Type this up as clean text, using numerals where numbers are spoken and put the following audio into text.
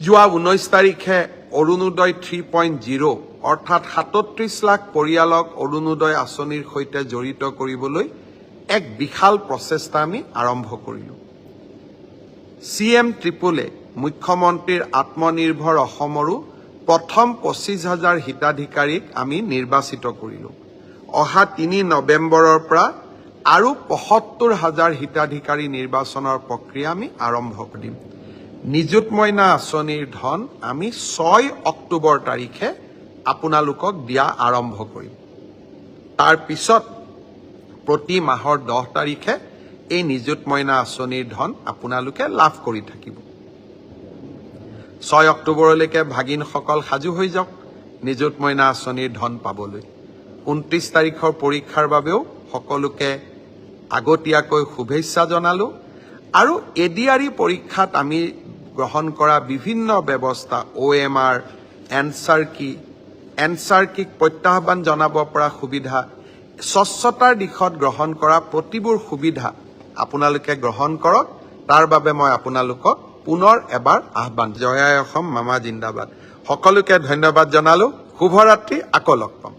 যোৱা 19 তাৰিখে অৰুণোদয় 3.0, অৰ্থাৎ 37 লাখ পৰিয়ালক অৰুণোদয় আঁচনিৰ সৈতে জড়িত কৰিবলৈ এক বিশাল প্ৰচেষ্টা আমি আৰম্ভ কৰিলোঁ। চি এম ট্ৰিপল এ, মুখ্যমন্ত্ৰীৰ আত্মনিৰ্ভৰ অসমৰো প্ৰথম 25 হাজাৰ হিতাধিকাৰীক আমি নিৰ্বাচিত কৰিলোঁ। অহা 3 নৱেম্বৰৰ পৰা আৰু 75 হাজাৰ হিতাধিকাৰী নিৰ্বাচনৰ প্ৰক্ৰিয়া আমি আৰম্ভ কৰিম। নিযুত মইনা আঁচনিৰ ধন আমি 6 অক্টোবৰ তাৰিখে আপোনালোকক দিয়া আৰম্ভ কৰিম। তাৰ পিছত প্ৰতি মাহৰ 10 তাৰিখে এই নিযুত মইনা আঁচনিৰ ধন আপোনালোকে লাভ কৰি থাকিব। 6 অক্টোবৰলৈকে ভাগিনসকল সাজু হৈ যাওক নিযুত মইনা আঁচনিৰ ধন পাবলৈ। 29 তাৰিখৰ পৰীক্ষাৰ বাবেও সকলোকে আগতীয়াকৈ শুভেচ্ছা জনালো। আৰু এ ডি আৰ ই পৰীক্ষাত আমি গ্ৰহণ কৰা বিভিন্ন ব্যৱস্থা, অ' এম আৰ, এনচাৰ কি, এনচাৰ কিক প্ৰত্যাহ্বান জনাব পৰা সুবিধা, স্বচ্ছতাৰ দিশত গ্ৰহণ কৰা প্ৰতিবোৰ সুবিধা আপোনালোকে গ্ৰহণ কৰক, তাৰ বাবে মই আপোনালোকক পুনৰ এবাৰ আহ্বান। জয় আই অসম, মামা জিন্দাবাদ। সকলোকে ধন্যবাদ জনালো। শুভৰাত্ৰি, আকৌ লগ পাম।